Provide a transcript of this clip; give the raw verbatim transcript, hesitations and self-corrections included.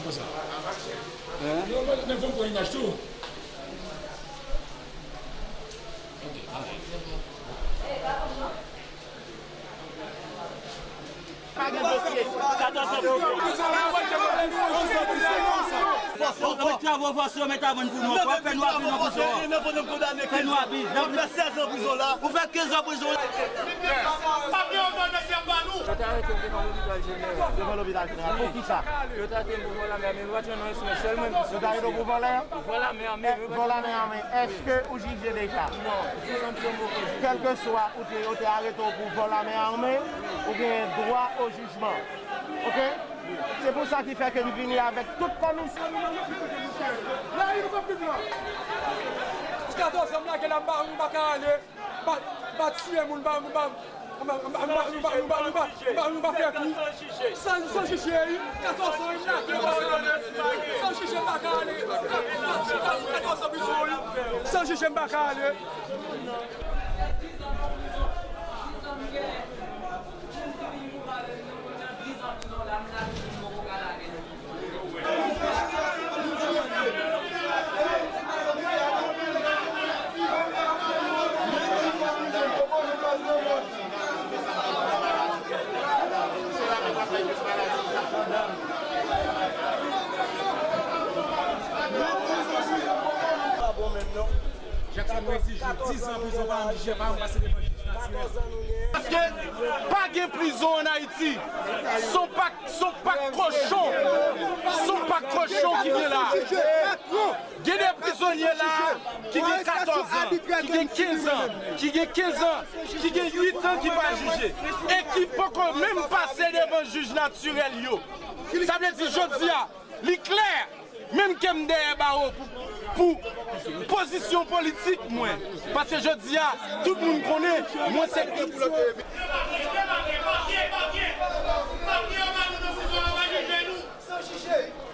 Konsa. Hein? Yo, men, men fò m pran imaj tou. Ok, alright. Pa gen dosye. Katòz an prizon. Fòs yo, travay fòs yo, mete a vann pou nou. W ap fè nou abri nan prizon an. Fè nou abri. W ap fè sèz an prizon la. Ou fè kenz an prizon la. Pa gen òdonans, y ap ba nou. Yo te arete m devan lopital jeneral. Devan lopital jeneral. Poukisa? Yo te arete m pou vòl ame, men yo pa t jwenn yon S M S, sèl mwen ki sou dosye a. Yo te arete w pou vòl ame? Vòl ame, men yo pa t jwenn yon S M S. Vòl ame, èske ou jije deja? Non, diz an prizon m poko jije. Kèlkeswa ou te, yo te arete w pou vòl ame ame, ou gen dwa o jijman. Ok? Se pou sa ki fè ke m vini avèk tout komisyon. Katòz an m lage la, m pa, m pa ka ale. M pa, m pa tiye moun, m pa, m pa, m pa fè kou. San, san jije, wi. Katòz an, m lage, m pa ka ale. San jije, m pa ka ale. Katòz an prizon, wi. San jije, m pa ka ale. Jackson Moïse jije diz an prizon pa janm jije, pa janm pase devan jij natirèl. Paske pa gen prizon ann Ayiti. Se yon pak, se yon pak kochon. Se yon pak kochon ki gen la. Gen de prizonye la ki gen katòz an, ki gen kenz an, ki gen kenz an, ki gen uit an ki pa jije e ki poko menm pase devan jij natirèl yo. Sa vle di jodi a, li klè, menm ke m dèyè bawo pou, pou pozisyon politik mwen. Paske jodi a, tout moun konnen mwen se San jije.